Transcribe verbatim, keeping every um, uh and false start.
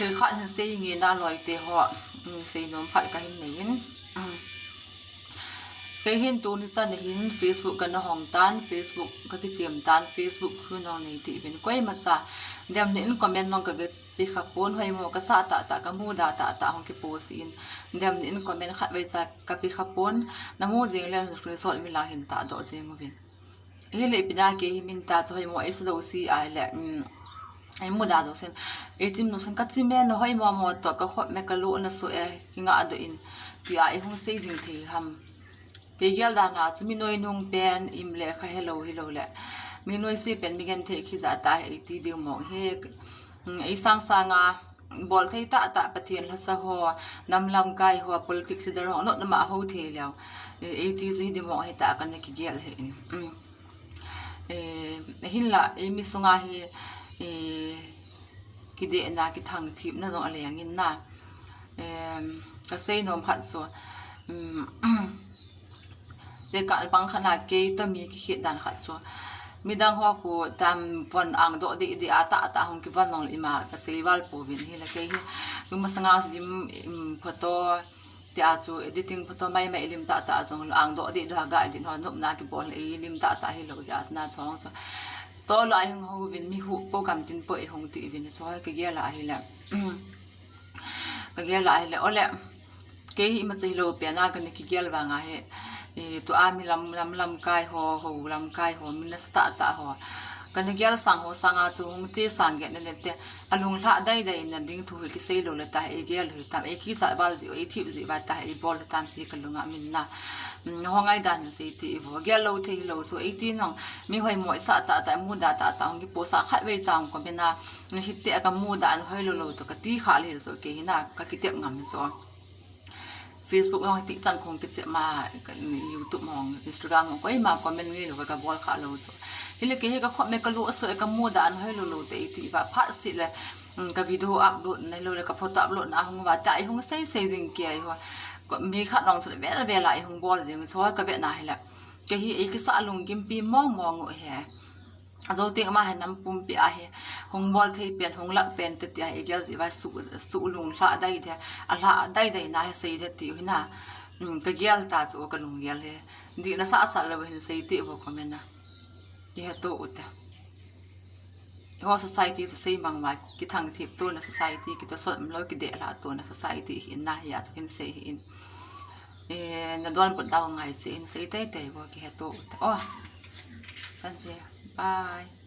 Thil khat hin sei nge naloi te ho, um, seinom khat kahin nei in. Um, kei hin tuni chan hin Facebook kana hong tan, Facebook kakichem tan, Facebook hin hong nei ti vin koima cha. Demna in comment nong kage pi kha pon, hoimo kasah tahtah, kamuda tahtah hong kipost in. Demna in comment khat vei cha kapi kha pon, namu jing le screenshot mi la hin tahdoh jing uvin. Hile ipi da kei hi min ta chu hoimo eisa jouse ahile, um, eimuda jousen, eichim jousen, kachim e na hoimo mo toh, kakhop me kalo na so e, kingah doh in, tia eihung sei jing thei ham. Kei gel dan a chu mi noinung pen, im le kha helou, hilou le mi noise pen mi genthei khi jat a eiti diu mong hi, um, eisang sanga bol thei tahtah Pathen lhasa ho, nam lamkai ho, politics leader ho, not nama ho thei leu. E, eiti chu hi di mong hi tah kana kigel hi in. Um. E, hinla, eimi sunga hi, e, kidehna, kithangthipna jong aleng in na. Em, kaseinom khat chu, um, tekah bang khat na kei toh mi kikhet dan khat chu, midang ho khu tam von angdoh deh deh a tahtah hung kivon long le ima kasei val pouvin, hile kei hi, tuma sanga lim, um, photo, tia chu editing photo maimai lim tahtah jong angdoh deh deh a ga edit ho nopna kibol le eilim tahtah hilou jeh a na chong chu. Tolai hung houvin mi huhpo gamtin po eihung ti vin chu kagel a hile. Kagel a hile, ole, kei hi ima chei lou pen a kana kigel vang a hi, e, tua mi lam, nam lamkai ho, ho lamkai ho, mi nasa tahtah ho, kana gel sang ho sanga chu hung che sang gel na le te, alunglhah dai dai na ding thu hi kisei lou le tah, eigel u hitam, eikichat val jeh u, eithip jeh uva tah, eibol u hitam ti kalunga min na. Um, ho ngaidan sei ti vo, gel lou thei lou chu, eiti nong, mi hoimo isah tahtah, muda tahtah hung kipost a khat vei cha hung comment a, hitia kamuda an hoilou lou toh kati kha le chu kei hi na, kakitep ngam chu. Facebook hong ti chan khong kichep ma, ka, YouTube hong, Instagram hong, koima comment ngeilou ka, kabol kha lou chu. Hile kei hi kakhop me kalo a so e, kamuda an hoilou lou te eiti uva, phat seh le, um, ka video upload na hilou le ka photo upload na hung uva, tia eihung sei sei jing kei hi. Ko, mi khat nong chu le vel vel a eihung bol jing chu kavet na hile, kei hi eikisah lunggimpi mong mong u hi. Ajo teng ma hi nam pumpi a hi hung bol thei pen, hung lah pen te tia eigel jeh uva su, su lunglhah dai de, alhah dai dai na hi sei de ti u hi na. Um, kagel ta chu kalunggel hi. Dihna sah sah lou hin sei ti vo comment a. Kiheto u te. Ho society chu sei mang ma, kithangthip tona society, kitosot umlou, kidehlhah tona society hi in na, hia chu hin sei hi in. E, nadonbut dau ngai che in sei teitei vo, kiheto u te. Oh. Kan che. Bye.